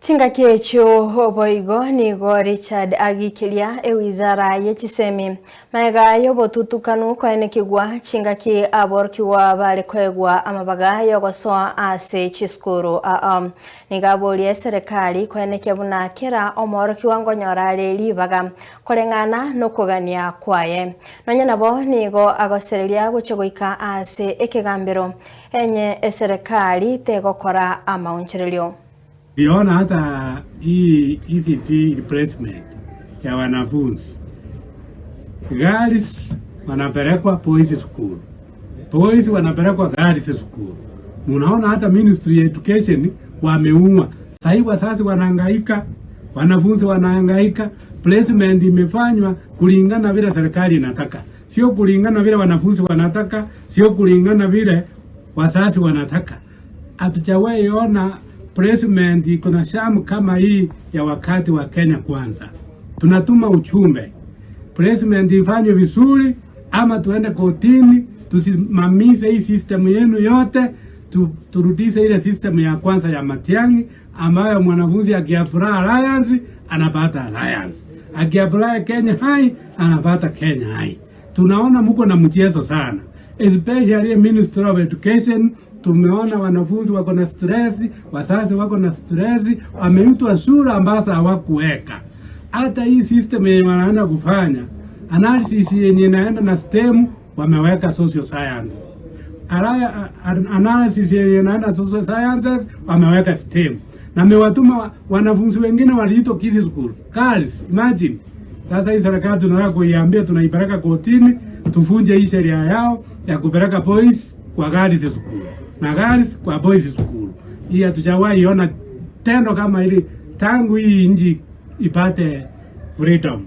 Chingaki echio oboigo nigo Richard agikiria ewizara ye chisemi maega y'obotutukanu koenekigwa chingaki aborokigwa bare koegwa amabaga y'ogosoa ase chisukuru aa. Nigo aborie eserekari koenekia buna kera omoorokigwa nkonyora are ribaga koreng'ana nokogania kwaye. Nonya nabo nigo agosereria gochia goika ase ekegambero enye eserekari tegokora amaonchorerio. Niliona hata hii ECD replacement ya wanafunzi, girls wanapelekwa boys school, boys wanapelekwa girls school. Munaona hata Ministry ya Education wameumwa sahii, wazazi wanahangaika, wanafunzi wanahangaika. Placement imefanywa kulingana vile serikali inataka, sio kulingana vile wanafunzi wanataka, sio kulingana vile wazazi wanataka. Hatujawahi ona placement iko na sham kama hii ya wakati wa Kenya Kwanza. Tunatuma ujumbe, placement ifanywe vizuri, ama tuende kotini tusimamishe hii system yenu yote turudishe ile system ya kwanza ya Matiang'i ambayo mwanafunzi akiapply Alliance anapata Alliance, akiapply Kenya High anapata Kenya High. Tunaona muko na mchezo sana, especially Minister of Education. Tumeona wanafunzi wako na stress, wazazi wako na stress, wameitwa shule ambazo hawakuweka. Hata hii system yenye wanaenda kufanya analysis yenye inaenda na STEM, wameweka social science. Analysis yenye inaenda social sciences, wameweka STEM. Na mewatuma wanafunzi wengine waliitwa Kisii School. Girls, imagine. Sasa hii serikali tunataka kuiambia, tunaipeleka kotini, tuvunje hii sheria yao ya kupeleka boys kwa girls school na girls kwa boys school. Hii hatujawahi ona tendo kama hili tangu hii nchi ipate freedom.